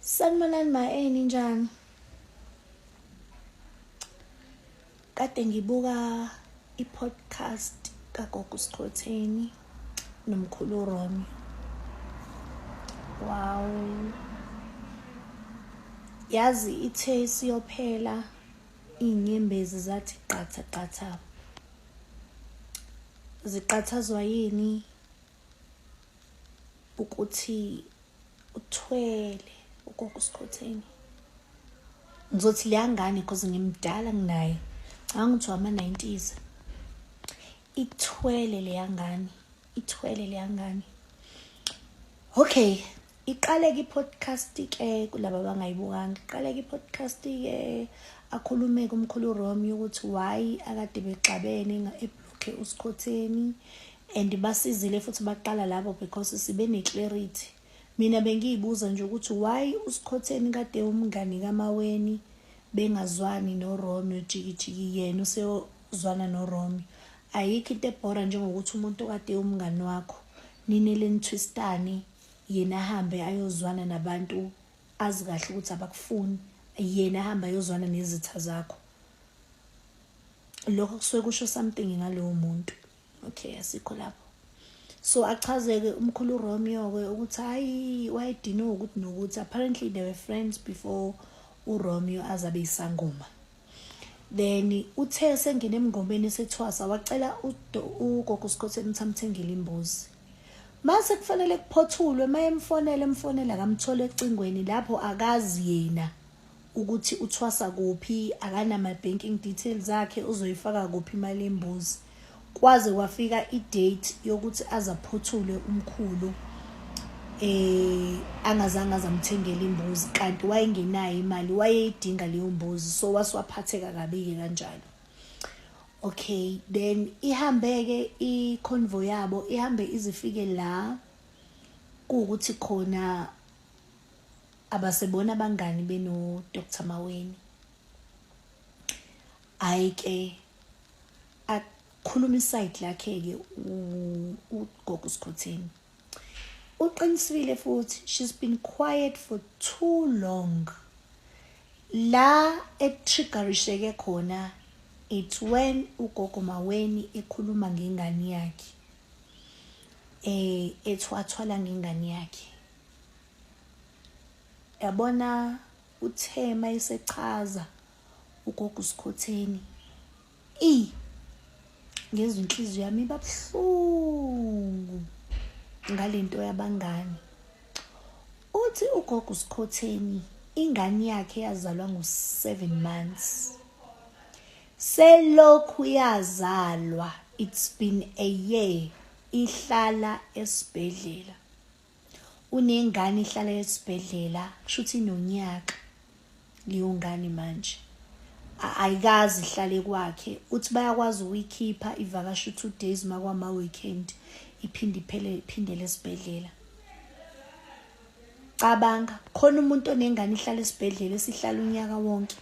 Sanibonani ma ninjani? Kade ngibuka i-podcast kaGogo Skhotheni nomkhulu Romeo. Wow. Yazi ithe isiyophela iy'nyembezi zathi qatha qatha. Ziqathazwa yini ukuthi uthwele ugogo uSkhotheni? Ngizothi leya ngane because ngimdala kunaye. Ngicabanga ukuthi wama-90s. Ithwele leya ngane, ithwele leya ngane. Okay, iqaleke i-podcast ke kulaba abangayibukanga. Iqaleke i-podcast ke akhulume kumkhulu Romeo ukuthi why akade bexabene eblocke uSkhotheni and basizile futhi baqala labo because sibe ne-clarity. Mina bengiyibuza nje ukuthi why uSkhotheni kade umngani kaMaweni bengazwani noRomeo jikijiki yena useyozwana noRomeo. Ayikho into ebhora njengokuthi umuntu okade umngani wakho ninele nithwistane yena ahambe ayozwana nabantu azi kahle ukuthi abakufuni, yena ahambe ayozwana nezitha zakho. Lokho kusuke kusho something ngalowo muntu. Okay, asikho lapho. So achazeke umkhulu Romeo ke ukuthi hayi wayedinwe ukuthi nokuthi apparently they were friends before uRomeo azabe isangoma. Then uthe sengene emngomeni sethwasa wacela ugogo Skhotheni ukuthi amthengele imbuzi. Mase kufanele kuphothulwe mayemfonela emfonela akamthola ecingweni lapho akazi yena ukuthi uthwasa kuphi, akanama banking details akhe, uzoyifaka kuphi imali yembuzi. Kwaze kwafika i-date yokuthi azaphothule umkhulu angazange azamthengela imbuzi kanti wayengenayo imali, wayeyidinga leyo mbuzi, so wasiwaphatheka kabi-ke kanjalo. Okay, then ihambe-ke i-convoy yabo, ihambe izifike la kuwukuthi khona abasebona abangani beno Dr Maweni. Hhayi-ke akhuluma isayidi lakhe-ke ugogo Skhotheni. Uqinisile futhi, she's been quiet for too long. La etriggerisheke khona it's when ugogo Maweni ekhuluma ngengane yakhe. Ethwathwala ngengane yakhe. Yabona uthe mayesechaza ugogo Skhotheni, ngezwe inhliziyo yami iba buhlungu ngalento yabangani. Uthi ugogo Skhotheni ingane yakhe yazalwa ngo-7 months. Selokhu yazalwa, it's been a year, ihlala esibhedlela. Unengane ihlala esibhedlela, kusho ukuthi inonyaka leyo ngane manje. Ayikaze ihlale kwakhe. Uthi bayakwazi ukuyikhipha ivakashe u-2 days makwama weekend iphinde iphele iphindele esibhedlela. Cabanga, khona umuntu onengane ihlala esibhedlela esihlala unyaka wonke.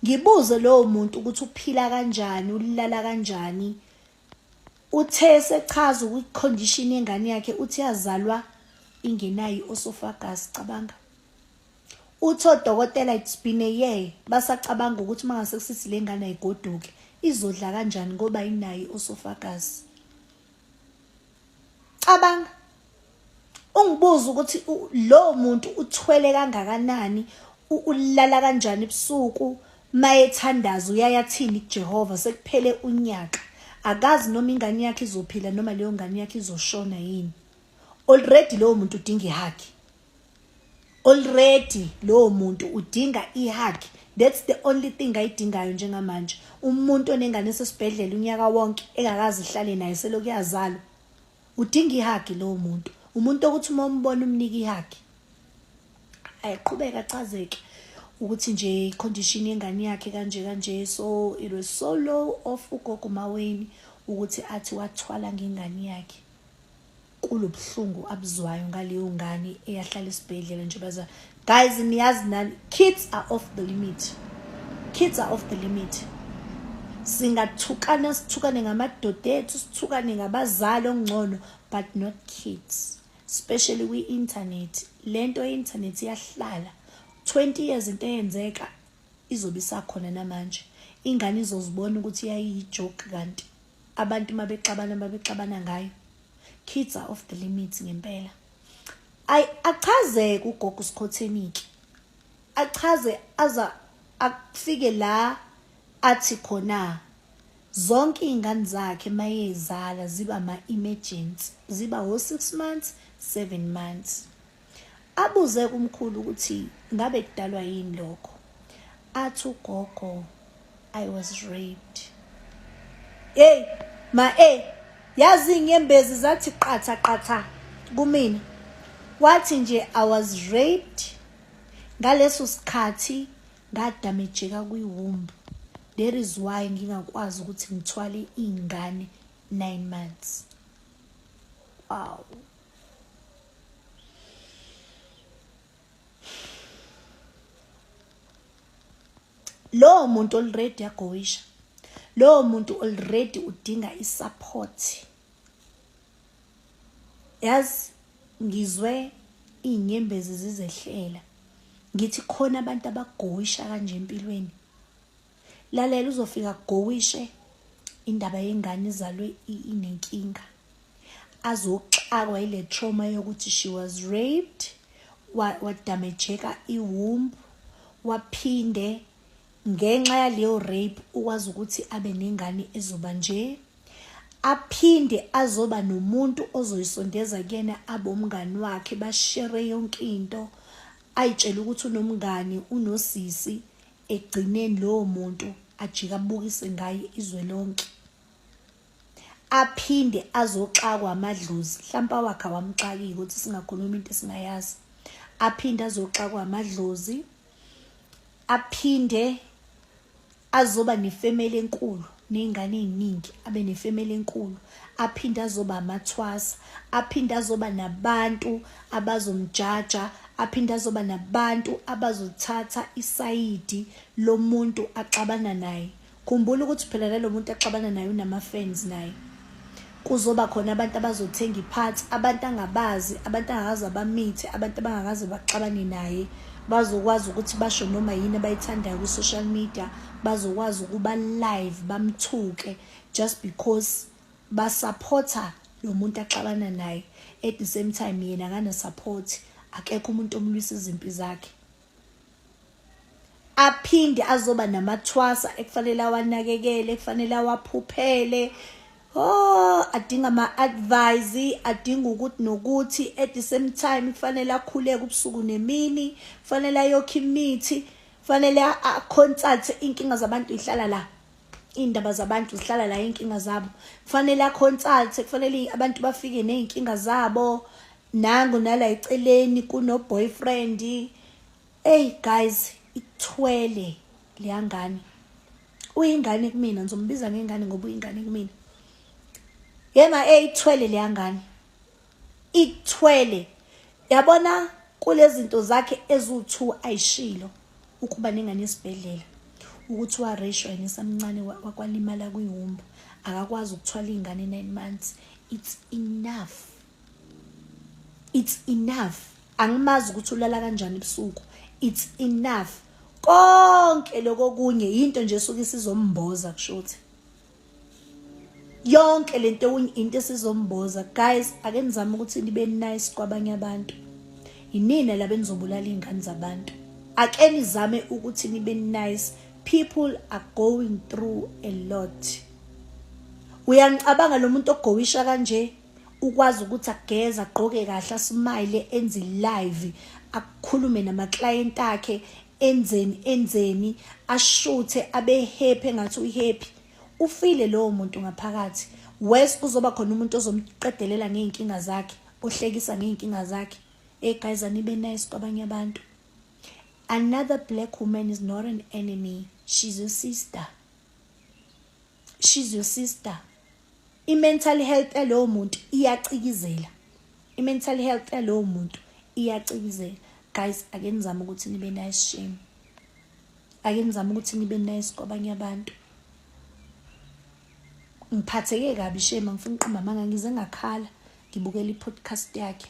Ngibuze lowo muntu ukuthi uphila kanjani, ulala kanjani. Uthe sechaza ukuthi-condition yengane yakhe, uthi yazalwa ingenayo i-esophagus. Cabanga. Uthi odokotela it's been a year basacabanga ukuthi mangase kusithi le ngane ayigoduke izodla kanjani ngoba inayo i-esophagus. Cabanga. Ungibuza ukuthi lo muntu uthwele kangakanani, ulala kanjani ebusuku, mayethandaza uyayathini kuJehova sekuphele unyaka. Akazi noma ingane yakhe izophila noma leyo ngane yakhe izoshona yini. Already lowo muntu udinga ihug. Already lowo muntu udinga ihug. That's the only thing ayidingayo njengamanje. Umuntu onengane esesibhedlela unyaka wonke engakazi ihlale naye selokhu yazalwa. Udinga ihug lowo muntu. Umuntu okuthi uma umbona umnika ihug. Ayiqhubeka achazeke ukuthi nje i-condition yengane yakhe kanje kanje, so it was so low of ugogo Maweni ukuthi athi wathwala ngengane yakhe kulobuhlungu abuzwayo ngaleyo ngane eyahlala esibhedlela nje baza. Guys, niyazi nani, kids are off the limit. Kids are off the limit. Singathukana sithukane ngamadoda ethu, sithukane ngabazali ongcono, but not kids. Especially kwi-internet, lento ye-internet iyahlala 20 years. Into eyenzeka izobe isakhona namanje. Ingane izozibona ukuthi yayiyi-joke, kanti abantu mabexabana babexabana ngayo. Kids are off the limits ngempela. Ayi, achazeke ugogo Skhotheni-ke, achaze aza afike la athi khona zonke iy'ngane zakhe mayezala ziba ama-emergency, ziba wo-6 months, 7 months. Abuze kumkhulu ukuthi ngabe kudalwa yini lokho. Athi ugogo, "I was raped." Hey ma, yazi inyembezi zathi qatha qatha kumina. Wathi nje, "I was raped, ngaleso sikhathi ngadamejeka kwi-womb. That is why ngingakwazi ukuthi ngithwale iy'ngane 9 months." Wow. Lowo muntu already yagowisha, lowo muntu already udinga i-support. Yazi ngizwe iy'nyembezi zizehlela, ngithi khona abantu abagowisha kanje empilweni. Lalela, uzofika gowishe indaba yengane izalwe inenkinga, azoxakwa ile trauma yokuthi she was raped, wadamejeka i-womb, waphinde ngenxa yaleyo rape ukwazi ukuthi abe nengane ezoba nje, aphinde azoba nomuntu ozoyisondeza kuyena, abe umngani wakhe, bashare yonke into, ayitshele ukuthi unomngani, unosisi. Egcineni lowo muntu ajike abukise ngaye izwe lonke. Aphinde azoxakwa amadlozi, mhlawumpe awakhe awamxakile, ukuthi singakhuluma into esingayazi. Aphinde azoxakwa amadlozi, aphinde azoba nefamily enkulu, ney'ngane ey'ningi, abe nefamily enkulu, aphinde azoba amathwasa, aphinde azoba nabantu abazomjaja, aphinde azoba nabantu abazothatha isayidi lomuntu axabana naye. Khumbula ukuthi phela nalo muntu axabana naye unama-fans naye. Kuzoba khona abantu abazothenga iphathi, abantu angabazi, abantu angakaze abamithe, abantu abangakaze baxabane naye, bazokwazi ukuthi basho noma yini abayithandayo kwi-social media, bazokwazi ukuba live bamthuke just because basupporta lo muntu axabana naye. At the same time yena akana-support, akekho umuntu omlwisa izimpi zakhe. Aphinde azoba namathwasa ekufanele awanakekele, ekufanele awaphuphele. Oh, adinga ama-advice, adinga ukuthi nokuthi. At the same time kufanele akhuleke ubusuku nemini, kufanele ayokha imithi, kufanele a-consult. Iy'nkinga zabantu ihlala la, iy'ndaba zabantu zihlala la, iy'nkinga zabo kufanele a-consult, kufanele abantu bafike ney'nkinga zabo. Nangu nala eceleni kuno-boyfriend. Hey guys, ithwele leya ngane. Uyingane kumina, ngizombiza ngengane ngoba uyingane kumina. Yema, ithwele leya ngane, ithwele. Yabona kulezi zinto zakhe eziwu-2 ayishilo, ukuba nengane esibhedlela, ukuthi wareshwa yena esamncane, wakwalimala kwi-womb, akakwazi ukuthwala iy'ngane 9 months. It's enough, it's enough. Angimazi ukuthi ulala kanjani ebusuku. It's enough. Konke lokho kunye into nje esuke isizomboza, kusho ukuthi yonke lento into esizomboza. Guys, ake nizame ukuthi nibe nice kwabanye abantu. Inina laba enizobulala iy'ngane zabantu. Ake nizame ukuthi nibe nice. People are going through a lot. Uyangicabanga lo muntu ogowisha kanje ukwazi ukuthi ageze, agqoke kahle, asmile, enze live, akhulume nama-client akhe, enzeni enzeni, ashuthe, abe happy, engathi uhappy. Ufile lowo muntu ngaphakathi. Worse, kuzoba khona umuntu ozomqedelela ngey'nkinga zakhe, ohlekisa ngey'nkinga zakhe. Hey guys, anibe nice kwabanye abantu. Another black woman is not an enemy. She's your sister, she's your sister. I-mental health yalowo muntu iyacikizela, i-mental health yalowo muntu iyacikizela. Guys, ake nizame ukuthi nibe nice, shame. Ake nizame ukuthi nibe nice kwabanye abantu. Ngiphatheke kabi, shame, angifuni uqamba amanga. Ngize ngakhala ngibukela i-podcast yakhe.